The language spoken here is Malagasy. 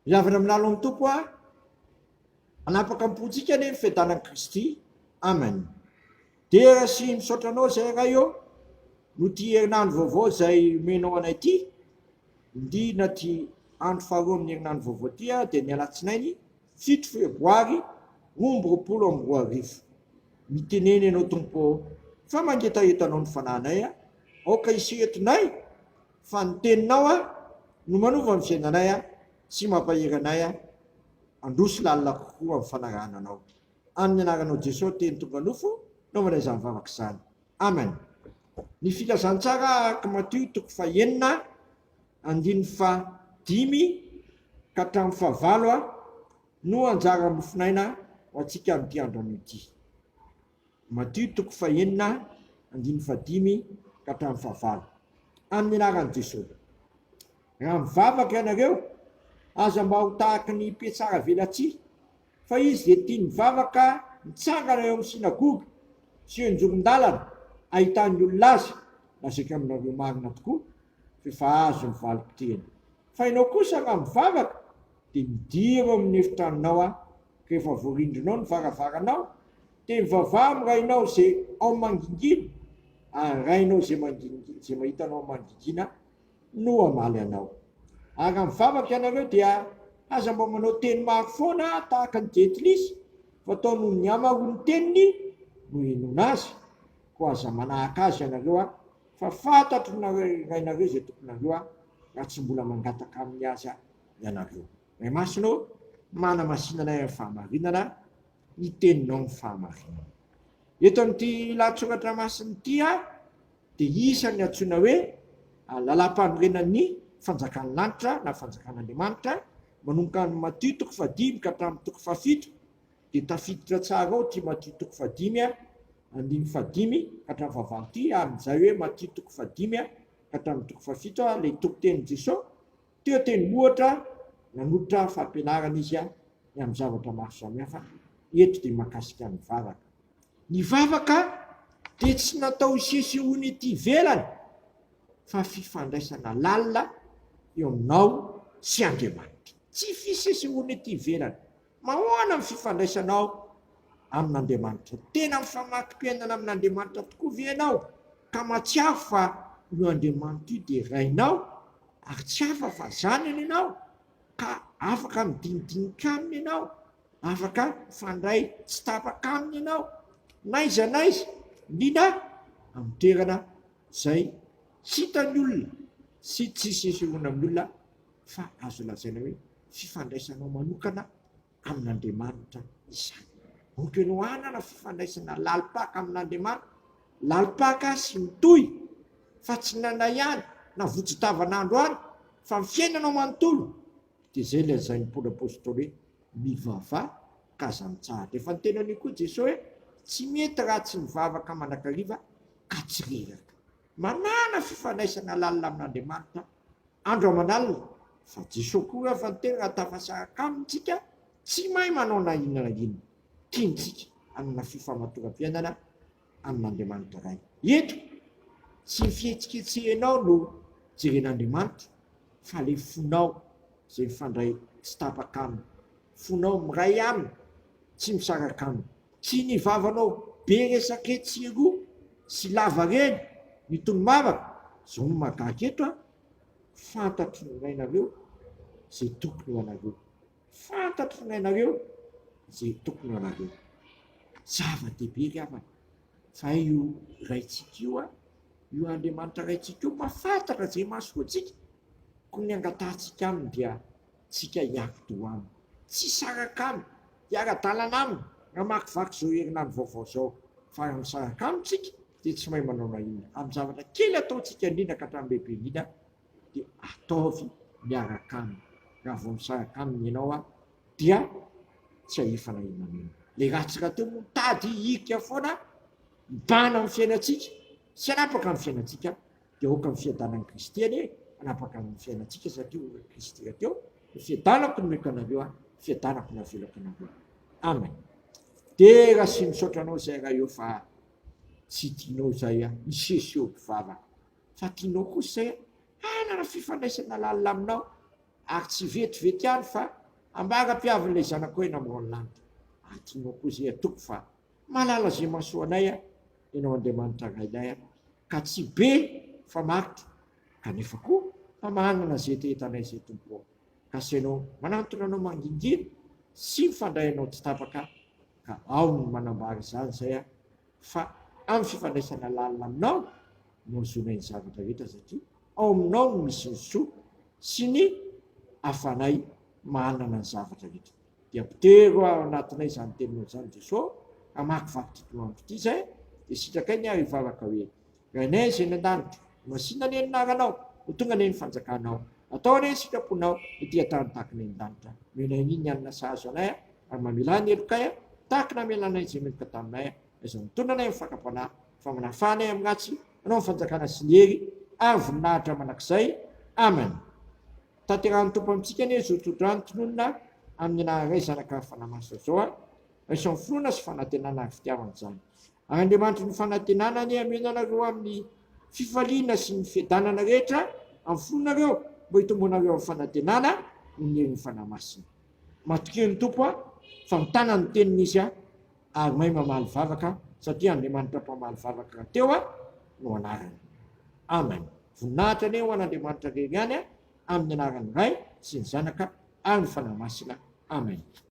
Mihavana milalo amin'ny Tompo aho. Hanapaka am-pontsika anie ny fiadanan'i Kristy. Amen. Dera sy misaotra Anao izay Ray ô, noho ity herinandro vaovao izay omenao anay ity. Indrindra ity andro faharoa amin'ny herinandro vaovao ity dia ny alatsinainy 7 febroary 2022. Mitenena Ianao Tompo ô, fa mangetaheta Anao ny fanahinay, aoka hiseretinay fa ny teninao no manova ny fiainanay sy mampahery anay handroso lalina kokoa amin'ny fanarahana Anao. Amin'ny anaranao Jesoa Teny tonga nofo naovana izany vavaka izany. Amen. Ny filazantsara araka Matio toko fahenina andininy fahadimy ka hatramin'ny fahavalo no anjara mofonaina ho antsika amin'ity andro anio ity. Matio toko fahenina andininy fahadimy ka hatramin'ny fahavalo. Amin'ny anaran'i Jesoa. Raha mivavaka ianareo, aza mba ho tahaka ny mpiatsara velatsihy, fa izy dia tia mivavaka mitsangana eo amin'ny synagoga sy eo an-joron-dalana ahitan'ny olona azy, lazaiko aminareo marina tokoa fa efa azo ny valim-pitehiny. Fa ianao kosa raha mivavaka dia midira ao amin'ny efitranonao aho, ka rehefa voarindrinao ny varavaranao, dia mivavaha amin'ny Rainao izay ao mangingina, ary Rainao izay mangingina, izay mahita anao mangingina no hamaly anao. Ary raha mivavaka ianareo dia aza mba manao teny maro foana tahaka ny jentilisa, fa atao noho ny hamaroan'ny teniny no henoina azy, koa aza manahaka azy ianareo, fa fantatry ny Rainareo izay tomponareo, raha tsy mbola mangataka aminy aza ianareo. Ray Masina ô, manamasina anay amin'ny fahamarinana, ny teninao ny fahamarinana. Eto amin'ity lahatsoratra masina ity dia isan'ny antsoina hoe lalàmpanorenan'ny fanjakan'ny lanitra na fanjakan'Andriamanitra, manomboka any Matio toko fahadimy ka hatramin'ny toko fahafito, dia tafiditra tsara ao ity Matio toko fahadimy andininy fahadimy ka hatramin'ny fahavalo ity, ary izay hoe Matio toko fahadimy ka hatramin'ny toko fahafito, ilay tokotenin'i Jesoa Teo an-tendrombohitra, nanolotra fampianarana izy ny amin'ny zavatra maro samihafa, eto dia mahakasika ny vavaka. Ny vavaka dia tsy natao hisesehoana ety ivelany fa fifandraisana lalina eo aminao sy Andriamanitra. Tsy fisesehoana ety ivelany. Mahoana ny fifandraisanao amin'Andriamanitra? Tena mifamato-piainana amin'Andriamanitra tokoa ve ianao ka mahatsiaro fa io Andriamanitra io dia Rainao ary tsy hafa fa zanany ianao ka afaka midinidinika aminy ianao, afaka mifandray tsy tapaka aminy ianao, n'aiza n'aiza, indrindra amin'ny toerana izay tsy hitan'ny olona sy tsy isesehoana amin'ny olona fa azo lazaina hoe fifandraisanao manokana amin'Andriamanitra izany. Aoka ianao hanana fifandraisana lalim-paka amin'Andriamanitra, lalim-paka sy mitohy, fa tsy indraindray ihany na votsi-tavanandro any, fa ny fiainanao manontolo. Dia izay lazain'i Paoly Apostoly hoe, mivavaha ka aza mitsahatra. Efa niteny an'io koa Jesoa hoe, tsy mety raha tsy mivavaka mandrakariva ka tsy reraka. Manàna fifandraisana lalina amin'Andriamanitra andro aman'alina, fa Jesoa koa efa niteny raha tafasaraka aminy tsika tsy mahay manao na inona na inona. Tiantsika hanana fifamatoram-piainana amin'Andriamanitra Ray. Eto, tsy ny fihetsiketsehanao no jeren'Andriamanitra fa ilay fonao izay mifandray tsy tapaka aminy, fonao miray aminy, tsy misaraka aminy. Tsy ny vavanao be resaka etsy sy eroa sy lava reny ny tonom-bavaka, zao no mahagaga eto an, fantatry ny rainareo izay tokony ho anareo, fantatry ny rainareo izay tokony ho anareo. Zava-dehibe ry havana fa hay io Raintsika io an, io Andriamanitra Raintsika io mahafantatra izay mahasoa antsika, koa ny angatahantsika aminy dia tsika hiankin-doha aminy, tsy hisaraka aminy, hiara-dalana aminy hamakivaky izao herinandro vaovao izao, fa raha misaraka aminy tsika dia tsy mahay manao na inona, amin'ny zavatra kely ataontsika indrindra ka hatramin'ny lehibe indrindra dia ataovy miaraka aminy, raha vao misaraka aminy ianao dia tsy hahefa na inona na inona, ilay ratsy rahateo moa mitady hihirika foana mibahana amin'ny fiainantsika sy hanapaka ny fiainantsika Dia aoka ny fiadanan'i Kristy anie hanapaka ny fiainantsika satria hoy Kristy rahateo, ny fiadanako no omeko anareo an, ny fiadanako no avelako anareo. Amen. Dera sy misaotra anao izay Ray ô fa tsy tianao izay an, hiseseho mpivavaka fa tianao kosa izay hanana fifandraisana lalina aminao. Ary tsy vetivety ihany fa ambara-piavin'ilay Zanakao eny ambonin'ny lanitra. Ary tianao koa izay atoko fa mahalala izay mahasoa anay Ianao Andriamanitra Rainay ka tsy be fa maritra kanefa koa fa manana izay hetahetanay izay Tompo ô. Ka asainao manantona anao mangingina sy mifandray anao tsy tapaka ka ao no manambara izany izay fa amin'ny fifandraisana lalina aminao no ahazoanay ny zavatra rehetra satria ao aminao no misy ny soa sy ny afanay manana ny zavatra rehetra. Dia ampitero ao anatinay izany teninao izany Jesoa, hamakivaky ity tonoandro ity izay, dia sitrakay ny ary hivavaka hoe, Rainay izay any an-danitra, masina anie ny anaranao, ho tonga anie ny fanjakanao, atao anie ny sitraponao ety an-tany tahaka ny any an-danitra. Omenay anio ny hanina sahaza anay, ary mamelà ny helokay, tahaka ny namelanay izay meloka taminay, Aiza mitondra anay amin'ny fakam-panahy, fa manafaha anay amin'ny ratsy, Anao ny fanjakana sy ny hery ary voninahitra mandrakizay. Amen. Tanterahan'ny Tompo amintsika anie izao tsodrano tononina amin'ny anaran'ny Ray, Zanaka ary Fanahy Masina izao a. Raiso amin'ny finoana sy fanantenana ary fitiavana izany. Ary Andriamanitry ny fanantenana anie hameno anareo amin'ny fifaliana sy ny fiadanana rehetra amin'ny finoanareo mba hitomboanareo amin'ny fanantenana noho ny herin'ny Fanahy Masina. Matokia ny Tompo a, fa mitana ny teniny Izy a. ary mahay mamaly vavaka satria Andriamanitra mpamaly vavaka rahateo no anarany. Amen. Voninahitra anie ho an'Andriamanitra irery ihany amin'ny anaran'ny Ray sy ny Zanaka ary ny Fanahy Masina. Amen.